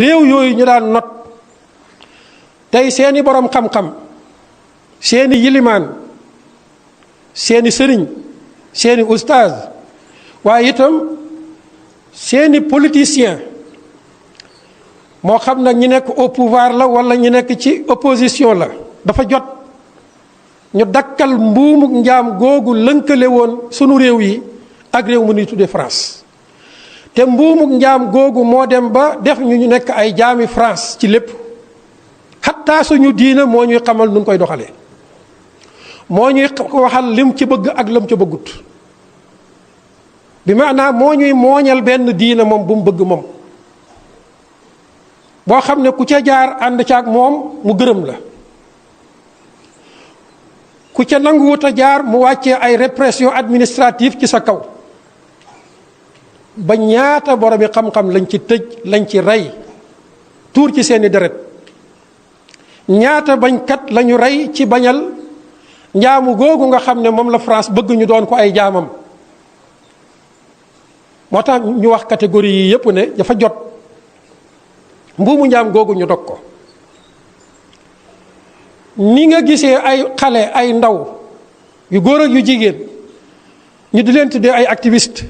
réew yooyu ñu daan not tey seeni borom xam-xam seeni yilimaan seeni sëriñ seeni ustaaz waaye itam seeni politicien moo xam nag ñi nekk au pouvoir la wala ñi nekk ci opposition la dafa jot ñu dakkal mbuumuk njaam googu lënkale woon sunu réew yi ak réew mu nuy tudde France te mbuumuk njaam googu moo dem ba def ñu nekk ay jaami France ci lépp xattaa suñu diina moo ñuy xamal nun koy doxalee moo ñuy waxal lim ci bëgg ak lam ci bëggut bi maanaam moo ñuy mooñal benn diina moom bu mu bëgg moom boo xam ne ku ca jaar ànd ca ak moom mu gërëm la ku ca nanguwut a jaar mu wàccee ay répression administrative ci sa kaw ba ñaata boromi xam-xam lañ ci tëj lañ ci rey tuur ci seeni deret ñaata bañkat lañu rey ci bañal njaamu googu nga xam ne moom la France bëgg ñu doon ko ay jaamam moo tax ñu wax catégorie yi yépp ne dafa jot mbuumu njaam googu ñu dog ko ni nga gisee ay xale ay ndaw yu góor ak yu jigéen ñu di leen tuddee ay activiste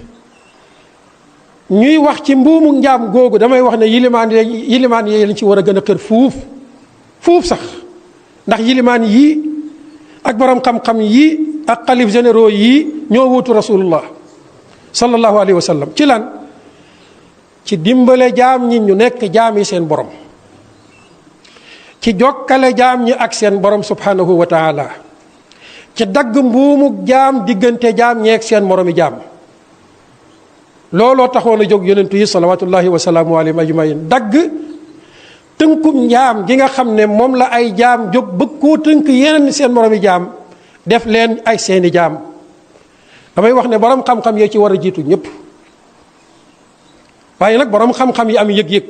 ñuy wax ci mbuumu njaam googu damay wax ne yilimaan yi lañ ci war a gën a xër fuuf sax ndax yilimaan yii ak borom xam-xam yii ak xalif généraux yii ñoo wuutu rasulullah sallallahu alayhi wa sallam ci lan ci dimbale jaam ñi ñu nekk jaam yi seen borom ci jokkale jaam ñi ak seen borom subhanahu wa taala ci dagg mbuumuk jaam diggante jaam ñeeg seen moromi jaam looloo taxoon a jóg yonentu yi salawatullahi wa salaamu alayhim ajmain dagg tënkum njaam gi nga xam ne moom la ay jaam jóg bëgg koo tënk yeneen seen moromi jaam def leen ay seeni jaam damay wax ne borom xam-xam yee ci war a jiitu ñëpp waaye nag borom xam-xam yi am yëg-yëg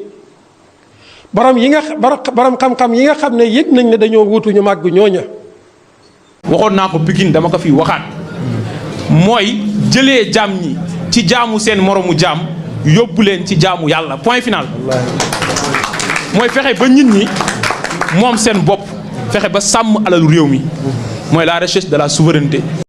borom xam-xam yi nga xam ne yëg nañ ne dañoo wutu ñu màgg ñooña. waxoon naa ko Pikine dama ko fi waxaat mooy jëlee jaam ñi ci jaamu seen moromu jaam yóbbu leen ci jaamu yàlla point final. mooy fexe ba nit ñi moom seen bopp fexe ba sàmm alalu réew mi mooy la recherche de la souveraineté.